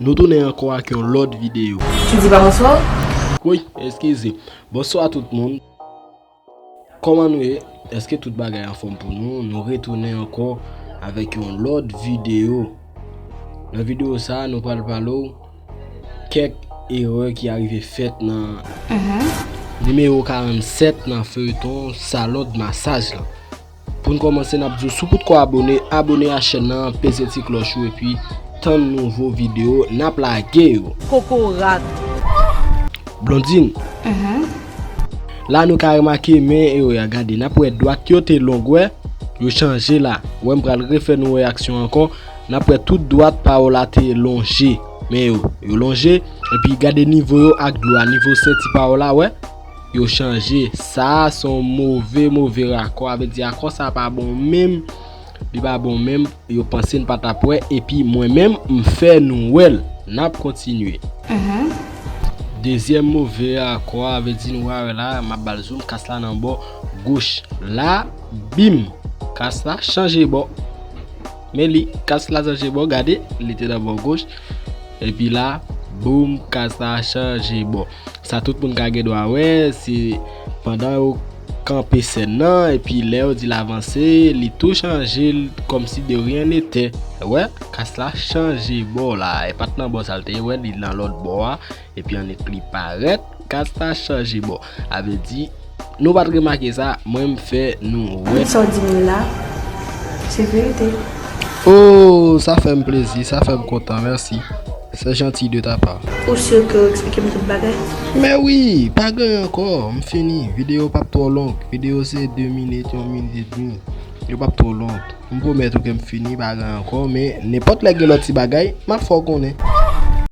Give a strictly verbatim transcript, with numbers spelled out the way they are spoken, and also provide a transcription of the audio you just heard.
Nou tounen ankò ak yon lòt videyo. Tu dis pas bonsoir? Woy, eskize. Bonswa tout moun. Kòman nou ye? Èske tout bagay anfòm pou nou? Nou retounen ankò avèk yon lòt videyo. Nan videyo sa a, nou pral pale w kèk erè ki arive fèt nan nimewo karannsèt nan feyton salon de masaj lan. Pou n kòmanse, n ap di w, si w potko abone, abone a chèn nan, peze ti klòch ou, epi tann nouvo videyo n ap lage yo. Kokorat. Blondine. La nou ka remake men erè a, gade, n ap wè dwat yo te long, wè, yo chanje la. Wè, m pral refè nou reyaksyon ankò. N ap wè tout dwat Paola te lonje. Men yo, yo lonje, epi gade nivo yo ak dlo a, nivo senti Paola, wè, yo chanje. Sa a se yon move, move rakò. A vle di rakò sa a pa bon menm. Li pa bon menm. Yo panse n pa t ap wè. Epi mwen menm, m fè nou wè l. N ap kontinye. Dezyèm move rakò a, vle di nou wè la, m ap ba l zoom, kas la nan bò goch. La, bim! Kas la chanje bò. Men li, kas la chanje bò, gade, li te nan bò goch. Epi la, boum, kas la chanje bò. Sa tout moun ka gen dwa wè, se pandan yo kanpe sèn nan, epi lè yo di l avanse, li tou chanje l kòmsi de rien n'était. Wè, kas la chanje bò la. E pa t nan bò sa l te ye, wè, li nan lòt bò a. Epi annik li parèt, kas la chanje bò. A vle di, nou pa t remake sa, mwen m fè nou wè. Sa w di m la, se verite. Oh, sa fè m plezi, sa fè m kontan, mèsi. C'est gentil de ta part. Ou si ke w eksplike m tout bagay? Men wi, pa gen ankò, m fini. Videyo p ap twò long. Videyo se de minit, yon minit edmi. Yo p ap twò long. M pwomèt ou ke m fini, pa gen ankò, men nenpòt lè gen lòt ti bagay, m ap fè w konnen.